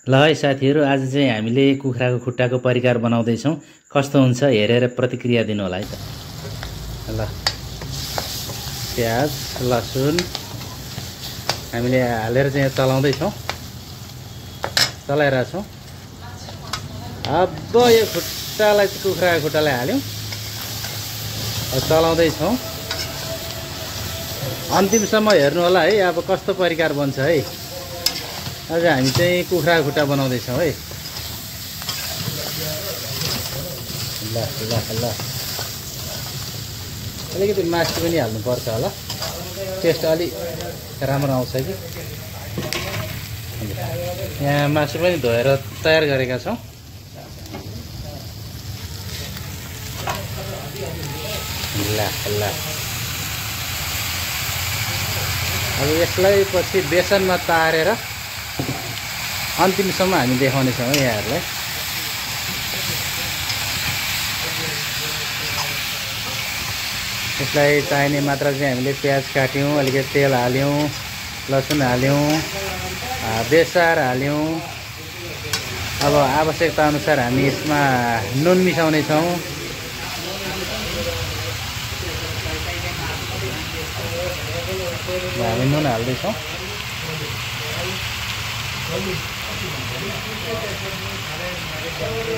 ल है साथीहरु, आज चाहिँ हामीले कुखुराको खुट्टाको परिकार बनाउँदैछौँ। कस्तो हुन्छ हेरेर प्रतिक्रिया दिनु होला है त। ल प्याज लसुन हामीले हालेर चाहिँ चलाउँदैछौँ, चलाइरहेछौँ। अब यो खुट्टालाई चाहिँ कुखुराको खुट्टालाई हाल्यौँ, चलाउँदैछौँ। अन्तिमसम्म हेर्नु होला है, अब कस्तो परिकार बन्छ है। आज हामी चाहिँ कुखुराको खुट्टा बनाउँदैछौँ है। ल ल ल अलिकति मासु पनि हाल्नुपर्छ होला, टेस्ट अलि राम्रो आउँछ कि। यहाँ मासु पनि धोएर तयार गरेका छौँ। ल ल अब यसलाई पछि बेसनमा तारेर अन्तिमसम्म हामी देखाउनेछौँ यहाँहरूलाई। यसलाई चाहिने मात्रा चाहिँ हामीले प्याज काट्यौँ, अलिकति तेल हाल्यौँ, लसुन हाल्यौँ, बेसार हाल्यौँ। अब आवश्यकता अनुसार हामी यसमा नुन मिसाउनेछौँ। हामी नुन हाल्दैछौँ।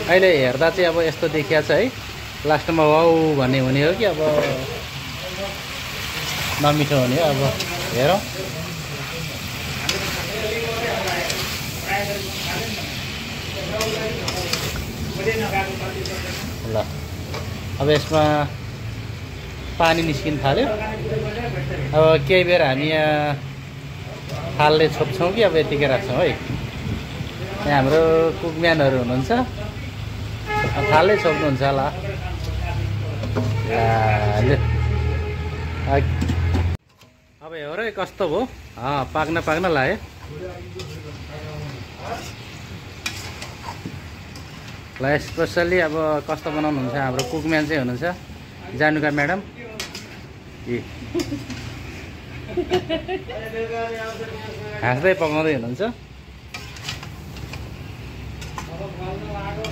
अहिले हेर्दा चाहिँ अब यस्तो देखिया छ है, लास्टमा वाउ भन्ने हुने हो कि अब नमिठो हुने हो। अब हेरौँ। ल अब यसमा पानी निस्किन थाल्यो। अब केही बेर हामी यहाँ थालले छोप्छौँ कि अब यतिकै राख्छौँ है। यहाँ हाम्रो कुकम्यानहरू हुनुहुन्छ, थालले छोप्नुहुन्छ होला। अब हेर है कस्तो भयो, पाक्न लाग्यो। ल स्पेसल्ली अब कस्तो बनाउनुहुन्छ हाम्रो कुकम्यान चाहिँ हुनुहुन्छ जानुका म्याडम। हाँस्दै पकाउँदै हुनुहुन्छ।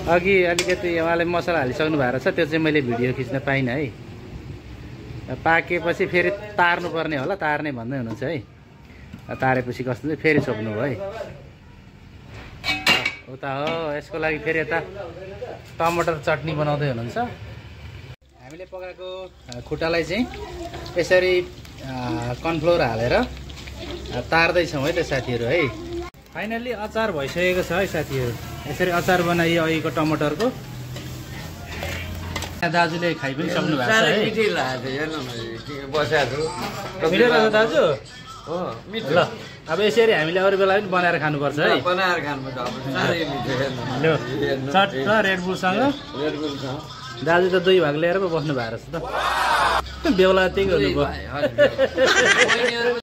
अघि अलिकति उहाँले मसला हालिसक्नु भएको रहेछ, त्यो चाहिँ मैले भिडियो खिच्न पाइनँ है। पाकेपछि फेरि तार्नुपर्ने होला, तार्ने भन्दै हुनुहुन्छ है। तारेपछि कस्तो चाहिँ फेरि छोप्नु भयो है। उता हो यसको लागि फेरि यता टमाटर चटनी बनाउँदै हुनुहुन्छ। हामीले पकाएको खुट्टालाई चाहिँ यसरी कर्नफ्लोर हालेर तार्दैछौँ है त साथीहरू है। फाइनल्ली अचार भइसकेको छ है साथीहरू। यसरी अचार बनाइयो अहिलेको टमाटरको। दाजुले खाइ पनि सक्नु भएको छ है। मिठो रहेछ दाजु। ल अब यसरी हामीले अरू बेला पनि बनाएर खानुपर्छ है। चट्ट रेडबुलसँग दाजु त 2 भाग लिएर पो बस्नु भएको रहेछ त। बेहुला त्यही गर्नुभयो।